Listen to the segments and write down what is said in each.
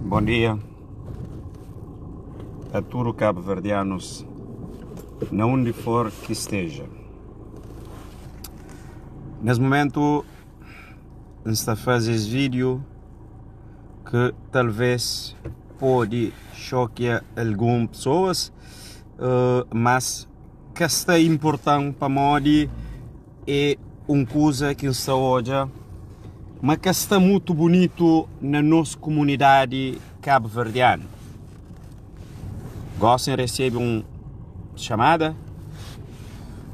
Bom dia a tudo cabo-verdianos na onde for que esteja. Nesse momento está a fazer esse vídeo que talvez pode choquear algumas pessoas, uh, mas que está importante para modi É un kuza ki N sta odja ma ka sta mutu bunitu na nos kumunidadi kabuverdianu. Gosi N resebe un xamada,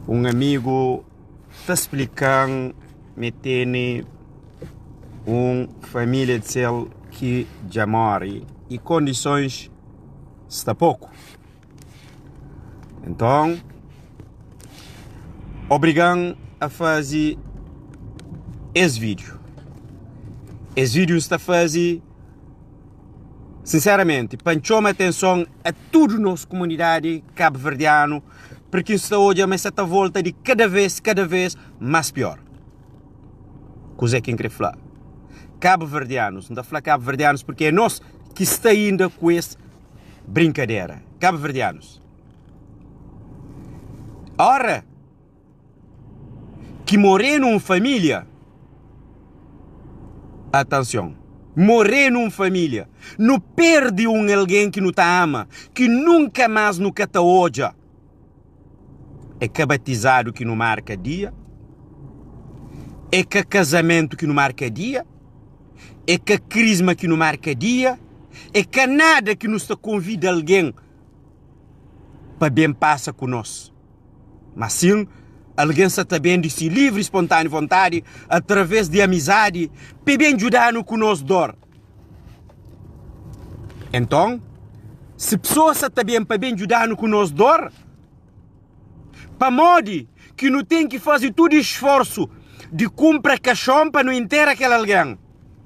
un amigu ta splika-m ma el tene un família di sel ki dja móre i kondisons sta poku. Enton, obriga-m a faze es vídiu. Es vídiu N sta faze, sinseramenti, pa N txoma atenson a tudu nos kumunidadi kabuverdianu, pirki N sta odja ma es sa ta volta di kada vez, kada vez más pior. Kuzê ki N krê fla? Kabuverdianus, N ta fla kabuverdianus purki é nos ki sta inda ku es brinkadera. Kabuverdianus, ora ki morenu un familia, atension, morenu un familia, nu perdi un algen ki nu ta ama, ki nunka mas nu ka ta odja. É ka batizadu ki nu marka dia, é ka kazamentu ki nu marka dia, é ka krisma ki nu marka dia, é ka nada ki nu sta konvida algen pa ben pasa ku nos. Má sin, algen sta ta ben di si livri i spontaniu vontadi, através di amizadi, pa e ben djuda-nu ku nos dor. Enton, si pesoas sta ta ben pa ben djuda-nu ku nos dor, pamodi ki nu ten ki faze tudu isforsu di kunpra kaxon pa nu intera kel algen?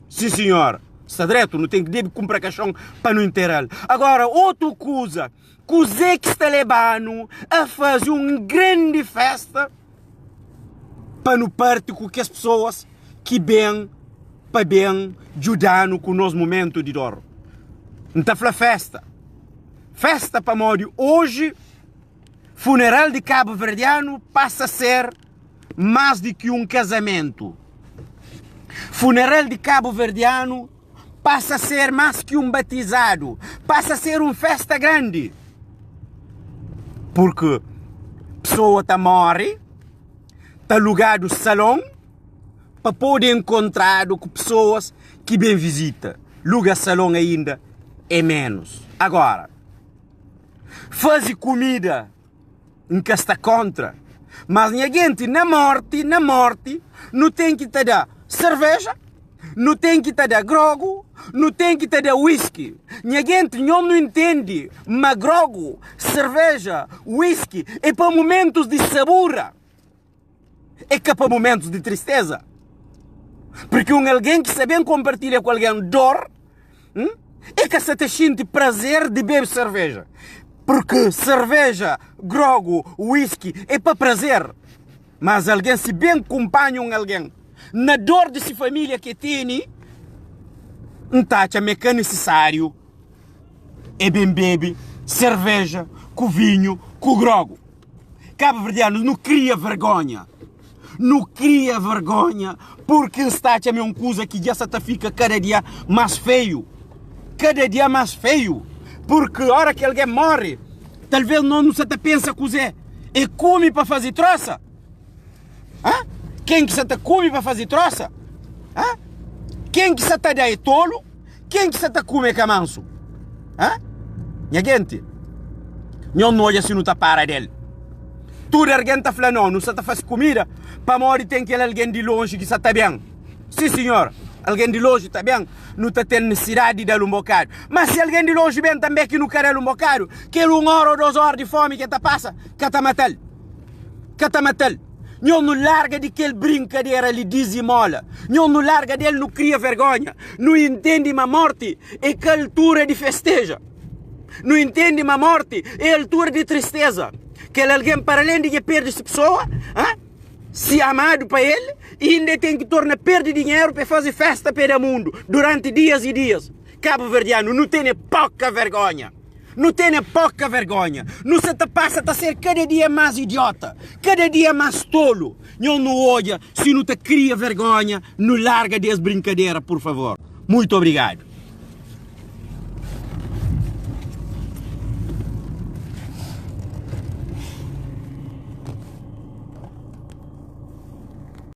Sin sinhor, sta dretu, nu ten ki debe kunpra kaxon pa nu intera-l. Agora, otu kuza, kuzê ki sta leba-nu a faze un grandi festa pa nu parti ku kes pesoas ki ben pa ben djuda-nu ku nos momentu di dor? N ta fla festa. Festa pamodi oji funeral di kabuverdianu pasa ser más di ki un kazamentu. Funeral di kabuverdianu pasa ser más ki un batizadu, pasa ser un festa grandi. Purki pesoa ta móre, ta lugadu salon pa pode enkontradu ku pesoas ki ben vizita. Luga salon ainda é ménus. Agora, faze kumida N ka sta kontra, mas nha genti na morti, na morti nu ten ki ta da serveja, nu ten ki ta da grogu, nu ten ki ta da whisky. Nha genti nhos nu intendi ma grogu, serveja, whisky é pa mumentus di sabura. É ka pa mumentus di tristeza. Purki un algen ki sta ben konpartilha ku algen dor, hum, é ka sta ta xinti prazer di bebe serveja. Purki serveja, grogu, whisky é pa prazer. Mas algen si ben kunpanha un algen na dor di si familia ki e tene, N ta atxa ma é ka nisisáriu e ben bebe serveja ku vinhu ku grogu. Kabuverdianus nu kria vergonha Nu kria vergonha Purki N sta atxa ma é un kuza ki dja sa ta fika kada dia más feiu Kada dia más feiu Purki ora ki algen móre Talvês nos nu sa ta pensa kuzê É kume pa faze trósa Hã? Ken ki sa ta kume pa faze trósa? Hã? Ken ki sa ta da é tolu? Ken ki sa ta kume ka mansu? Hã? Nha genti, nhos nu odja si nu ta para del. Tudu argen ta fla, No, nu sa ta fase kumida pamodi ten kel algen di lonji ki sa ta ben. Si sinhor, algen di lonji ta ben, nu ta ten nisidadi di da-l un bokadu. Ma si algen di lonji ben tanbe ki nu ka da-l un bokadu, kel un ora o dos ora di fomi ki el ta pasa ka ta mata-l. Ka ta mata-l. Nhos nu larga di kel brinkadera li di zimola. Nhos nu larga del nu kria vergonha. Nu intendi ma morti é ka altura di festeja. Nu intendi ma morti é altura di tristeza. Kel algen para alen di dja perde si pesoa, ha? Si amadu pa el, inda el ten ki torna perde dinheru pa el faze festa pa el da mundu duranti dias i dias. Kabuverdianu nu tene poka vergonha. Nu tene poka vergonha. Nu sa ta pasa ta ser kada dia mas idiota, kada dia mas tolu. Nhos nu odja si nu ta kria vergonha, nu larga des brinkadera, pur favor. Muito obrigadu.